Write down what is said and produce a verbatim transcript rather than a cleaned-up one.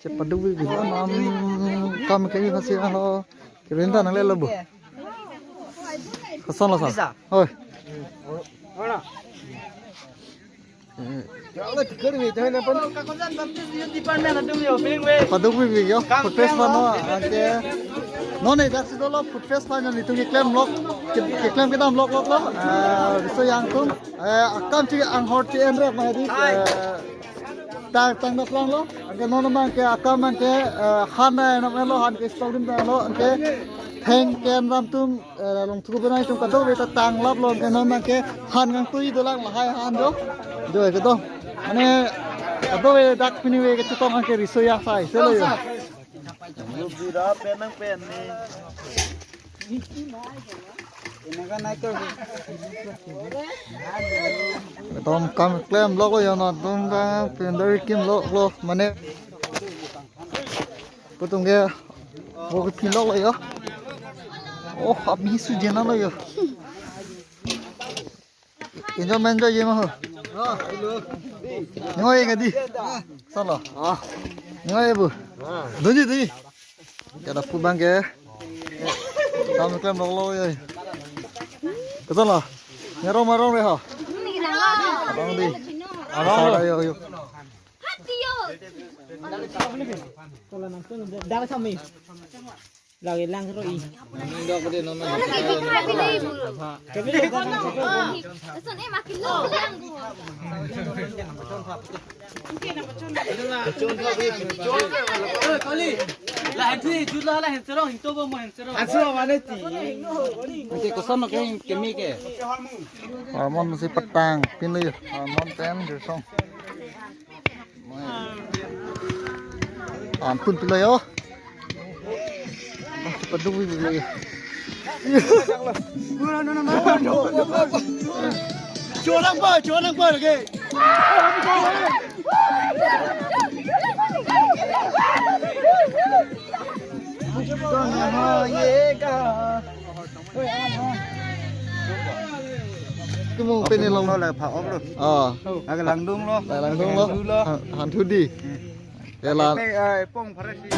Chepaduk vi vi lo, nam kam ke vi phasi lo. Kirinta nangle lo bu. Koson lo sa. Oi. Paduk vi vi yo, food fest lo non anke. Non ne dak si dolo food fest lo non, itum keklem lok, ke-, keklem kedam lok lok lo. Eh, riso yang atum. Eh, akam chi anghor chi enrep ma di. Eh, tang tang daplang lo. Anke non ma ke akam ma ke, eh, han na nam lo, han ke stock dim lo, anke theng ken ram atum, eh, long thu benai atum kadokave ta tanglap lo, anke non ma ke han ngang tui dolang lahai han do. Do ke do. Mane kadokave dak pini ve kechetong anke riso ya sai se lo yo. Yo bira penang pen ni. Atum kam klem lok lo yo, non atum ta pindari kim lok lo mane. Putung ke bo ke pi lok lo yo. Oh, abhi su jena lo yo. Enjoy, enjoy ye ma ho. Enjoy ye kadi. Sala. Enjoy ye bu. Dunji, dunji. Kada pu bang ke. Kam klem lok lo ye. Ke sala. Nyarong marong re ha. Abang di. Abang lo. Ayo, ayo. Dal sami. Lagi lang ro i. Kali. La henti jula la henti rong hinto bo mo henti rong. Aso mane ti. Ante koson ke kemi ke. Hormon si patang pin lo yo. Hormon ten jesong. Ampun pilo yo. Paduk pilo yo. Chuang pa, chuang pa lagi. Tumu pini long lo la pha ok lo. Ah. Aga langdung lo. La langdung lo. Langdung lo. Han, han thudi. Hmm. Ya la. Pe, eh, pong pharasi.